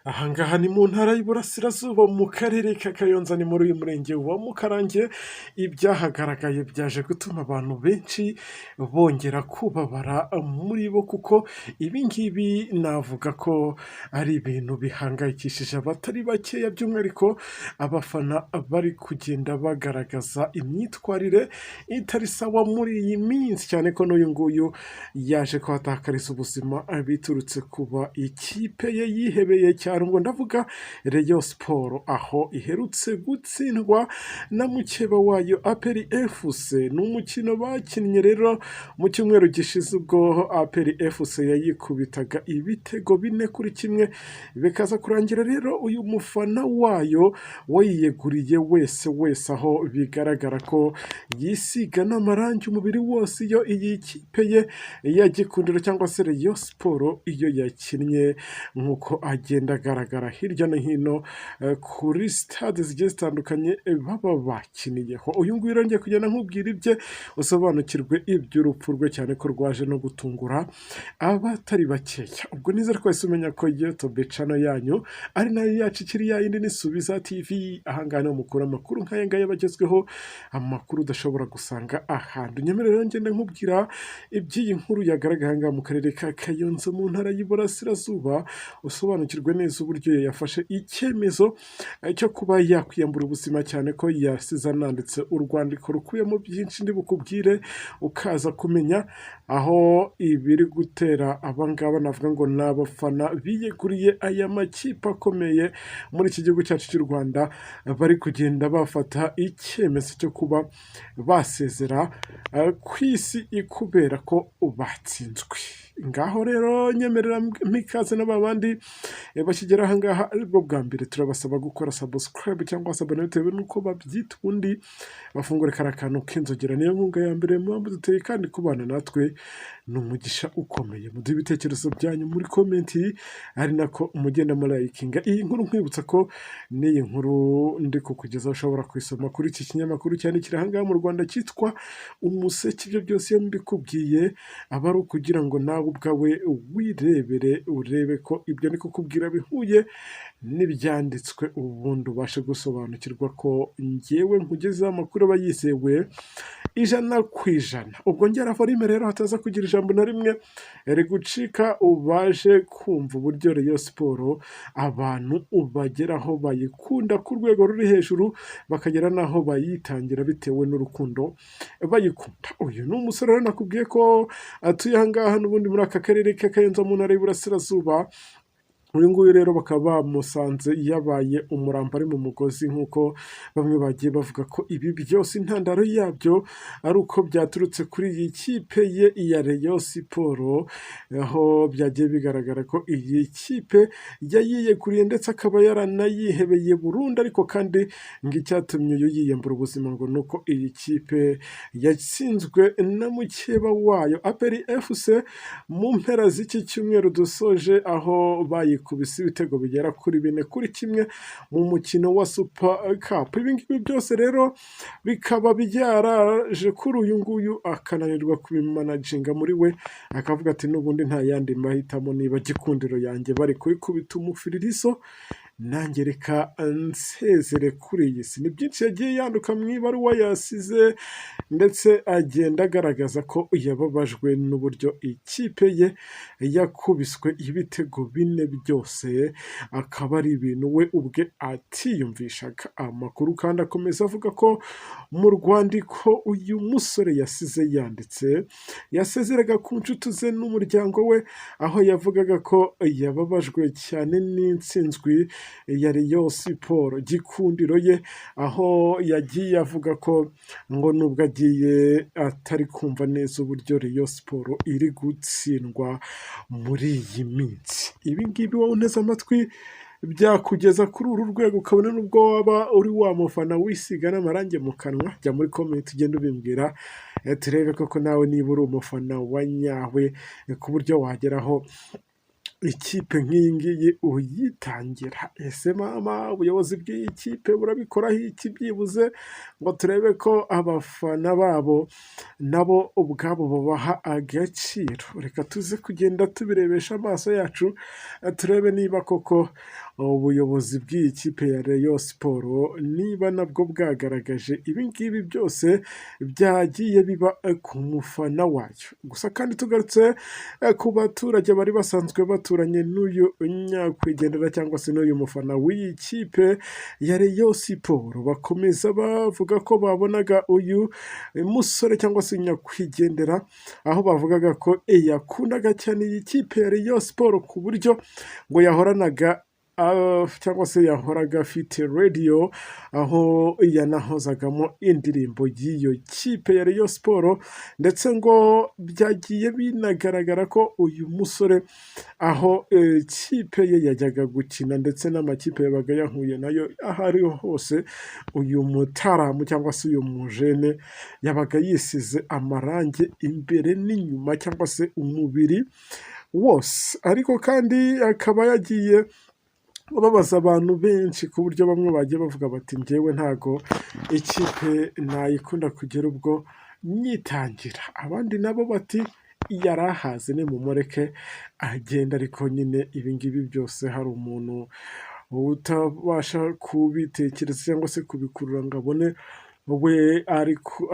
Ahangaha ni mu ntara y'Iburasirazuba mu karere ka Kayonza, ni muri uyu murenge wa Mukarange. Ibyahagaragaye byaje gutuma abantu benshi bongera kubabara muri bo, kuko ibi ngibi navuga ko ari ibintu bihangayikishije abatari bakeya, by'umwihariko abafana bari kugenda bagaragaza imyitwarire itari sawa muri iyi minsi, cyane ko n'uyu nguyu yaje kuhatakariza ubuzima biturutse kuba ikipe ye yihebeye cyane. Ubwo ndavuga Rayon Sports, aho iherutse gutsindwa na mukeba wayo APR FC. Ni umukino bakinnye rero mu cyumweru gishize, ubwo APR FC yayikubitaga ibitego 4-1, bikaza kurangira rero uyu mufana wayo wayiyeguriye wese wese, aho bigaragara ko yisiga n'amarangi umubiri wose iyo iyi kipe ye ya Gikundiro cyangwa se Rayon Sports iyo yakinnye, nk'uko agenda agaragara hirya no hino kuri sitade zigiye zitandukanye baba bakiniyeho. Uyu nguyu rero ngiye kugenda nkubwira ibye, usobanukirwe iby'urupfu rwe, cyane ko rwaje no gutungura abatari bakeya. Ubwo nizere ko wahise umenya ko YouTube channel yanyu ari nayo yacu ikiri ya yindi, ni Subiza TV. Ahangaha niho mukura amakuru nk'aya ngaya bagezweho, amakuru udashobora gusanga ahandi. Unyemerere rero ngende nkubwira iby'iyi nkuru yagaragaye ahangaha mu karere ka Kayonza mu ntara y'Iburasirazuba, usobanukirwe neza uburyo yafashe icyemezo cyo kuba yakwiyambura ubuzima, cyane ko yasize ananditse urwandiko rukubiyemo byinshi ndi bukubwire, ukaza kumenya aho ibiri gutera abangaba navuga ngo ni abafana biyeguriye aya makipe akomeye muri iki gihugu cyacu cy'u Rwanda, bari kugenda bafata icyemezo cyo kuba basezera ku isi kubera ko batsinzwe. Ngaho rero nyemerera mpikaze na ba bandi bakigera aha ngaha aribwo bwa mbere, turabasaba gukora subscribe cyangwa se abone bitewe n'uko babyita, ubundi bafungure kariya kantu k'inzogera. Niyo nkunga ya mbere muba muduteye, kandi kubana natwe ni umugisha ukomeye. Muduhe ibitekerezo byanyu muri comment, ari nako mugenda murayikinga iyi nkuru. Nkwibutsa ko n'iyi nkuru ndi kukugezaho ushobora kuyisoma kuri iki kinyamakuru cyandikira aha ngaha mu Rwanda cyitwa Umuseke. Ibyo byose iyo mbikubwiye aba ari ukugira ngo nawe ubwawe wirebere, urebe ko ibyo ndi kukubwira bihuye n'ibyanditswe, ubundi ubashe gusobanukirwa ko ngewe nkugezeho amakuru aba yizewe 100%. Ubwo ngera volume rero hataza kugira ijambo na rimwe rigucika, ubashe kumva uburyo Rayon Sports abantu bageraho bayikunda ku rwego ruri hejuru, bakagera n'aho bayitangira bitewe n'urukundo bayikunda. Uyu ni umusore rero nakubwiye ko atuye aha ngaha n'ubundi muri aka karere ka Kayonza mu ntara y'Iburasirazuba. Uyu nguyu rero bakaba bamusanze yabaye umurambo ari mu mugozi, nk'uko bamwe bagiye bavuga ko ibi byose intandaro yabyo ari uko byaturutse kuri iyi kipe ye ya Rayon Sports, aho byagiye bigaragara ko iyi kipe yayiyeguriye ndetse akaba yaranayihebeye burundu. Ariko kandi ngo icyatumye uyu yiyambura ubuzima ngo ni uko iyi kipe yatsinzwe na mukeba wayo APR FC mu mpera z'iki cyumweru dusoje, aho bayikubise ibitego bigera kuri 4-1 mu mukino wa Super Cup. Ibi ngibi byose rero bikaba byaraje kuri uyu nguyu akananirwa kubimanaginga muri we, akavuga ati n'ubundi nta yandi mahitamo, niba Gikundiro yanjye bari kuyikubita umufiririso, nanjye reka nsezere kuri iyi si. Ni byinshi yagiye yandika mu ibaruwa yasize, ndetse agenda agaragaza ko yababajwe n'uburyo ikipe ye yakubiswe ibitego bine byose, akaba ari ibintu we ubwe atiyumvishaga. Amakuru kandi akomeza avuga ko mu rwandiko uyu musore yasize yanditse, yasezeraga ku nshuti ze n'umuryango we, aho yavugaga ko yababajwe cyane n'intsinzwi ya Rayon Sports Gikundiro ye, aho yagiye avuga ko ngo nubwo agiye atari kumva neza uburyo Rayon Sports iri gutsindwa muri iyi minsi. Ibi ngibi wowe unteze amatwi byakugeza kuri uru rwego, ukabona n'ubwo waba uri wa mufana wisiga n'amarangi mu kanwa. Jya muri comment ugende ubimbwira, turebe koko nawe niba uri umufana wa nyawe ku buryo wageraho ikipe nk'iyi ngiyi uyitangira. Ese mama, ubuyobozi bw'iyi kipe burabikoraho iki byibuze ngo turebe ko abafana babo nabo ubwabo babaha agaciro? Reka tuze kugenda tubirebesha amaso yacu, turebe niba koko Ubuyobozi bw'iyi kipe ya Rayon Sports niba nabwo bwagaragaje ibi ngibi byose byagiye biba ku mufana wayo. Gusa kandi tugarutse ku baturage bari basanzwe baturanye n'uyu nyakwigendera cyangwa se n'uyu mufana w'iyi kipe ya Rayon Sports, bakomeza bavuga ko babonaga uyu musore cyangwa se nyakwigendera, aho bavugaga ko yakundaga cyane iyi kipe ya Rayon Sports ku buryo ngo yahoranaga cyangwa se yahoraga afite radiyo, aho yanahozagamo indirimbo y'iyo kipe ya Rayon Sports. Ndetse ngo byagiye binagaragara ko uyu musore aho kipe ye yajyaga gukina ndetse n'amakipe yabaga yahuye nayo aho ariho hose, uyu mutaramu cyangwa se uyu mujene yabaga yisize amarangi imbere n'inyuma cyangwa se umubiri wose. Ariko kandi akaba yagiye ababaza abantu benshi, ku buryo bamwe bagiye bavuga bati: "Njyewe ntago ikipe nayikunda kugera ubwo nyitangira." Abandi nabo bati: "Yari ahaze, nimumureke agenda." Ariko nyine ibi ngibi byose hari umuntu utabasha kubitekereza cyangwa se kubikurura ngo abone we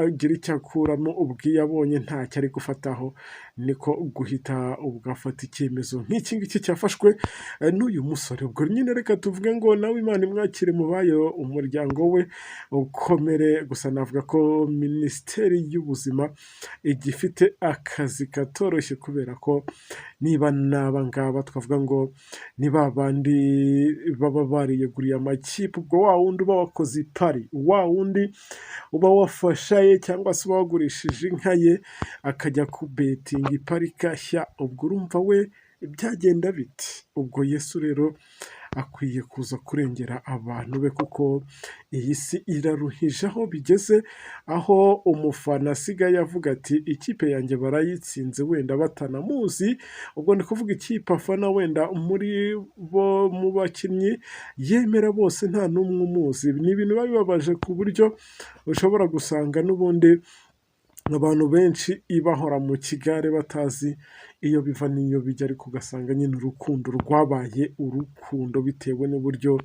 agira icyo akuramo. Ubwo iyo abonye ntacyo ari gufataho, niko guhita ugafata icyemezo nk'iki ngiki cyafashwe n'uyu musore. Ubwo nyine reka tuvuge ngo nawe Imana imwakire mu bayo, umuryango we ukomere. Gusa navuga ko Minisiteri y'Ubuzima igifite akazi katoroshye, kubera ko niba n'aba ngaba twavuga ngo ni ba bandi baba bariyeguriye amakipe, ubwo wa wundi uba wakoze ipari, wa wundi uba wafasha ye cyangwa se uba wagurishije inka ye akajya kubetinga ipari igashya, ubwo urumva we byagenda bite? Ubwo Yesu rero akwiye kuza kurengera abantu be, kuko iyi si iraruhije aho bigeze, aho umufana asigaye avuga ati: "Ikipe yanjye barayitsinze," wenda batanamuzi. Ubwo ni kuvuga ikipe afana, wenda muri bo mu bakinnyi yemera bose nta n'umwe umuzi. Ni ibintu biba bibabaje, ku buryo ushobora gusanga n'ubundi abantu benshi ibahora mu kigare batazi iyo biva n'iyo bijya, ariko ugasanga nyine urukundo rwabaye urukundo bitewe n'uburyo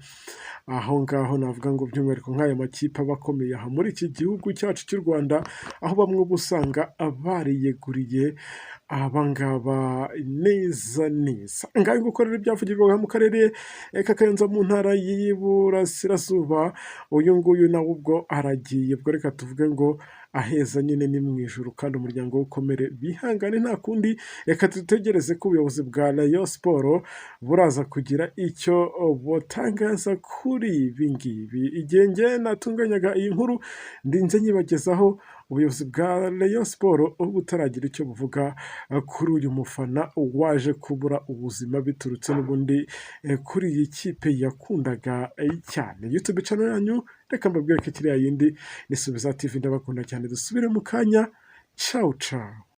aho ngaho. Navuga ngo by'umwihariko nk'aya makipe aba akomeye aha muri iki gihugu cyacu cy'u Rwanda, aho bamwe uba usanga bariyeguriye aba ngaba neza neza. Ngaho nguko rero ibyavugirwaga mu karere ka Kayonza mu ntara y'Iburasirazuba. Uyu nguyu nawe ubwo aragiye, ubwo reka tuvuge ngo aheza nyine ni mu ijuru, kandi umuryango we ukomere bihangane, nta kundi. Reka dutegereze ko ubuyobozi bwa Rayon Sports buraza kugira icyo butangaza kuri ibi ngibi. Igihe njye natunganyaga iyi nkuru ndinze nyibagezaho, ubuyobozi bwa Rayon Sports butaragira icyo buvuga kuri uyu mufana waje kubura ubuzima biturutse n'ubundi kuri iyi kipe yakundaga cyane. YouTube channel yanyu, reka mbabwire ko ikiriya yindi ni Subiza TV. Ndabakunda cyane, dusubire mu kanya. Cawu cawu.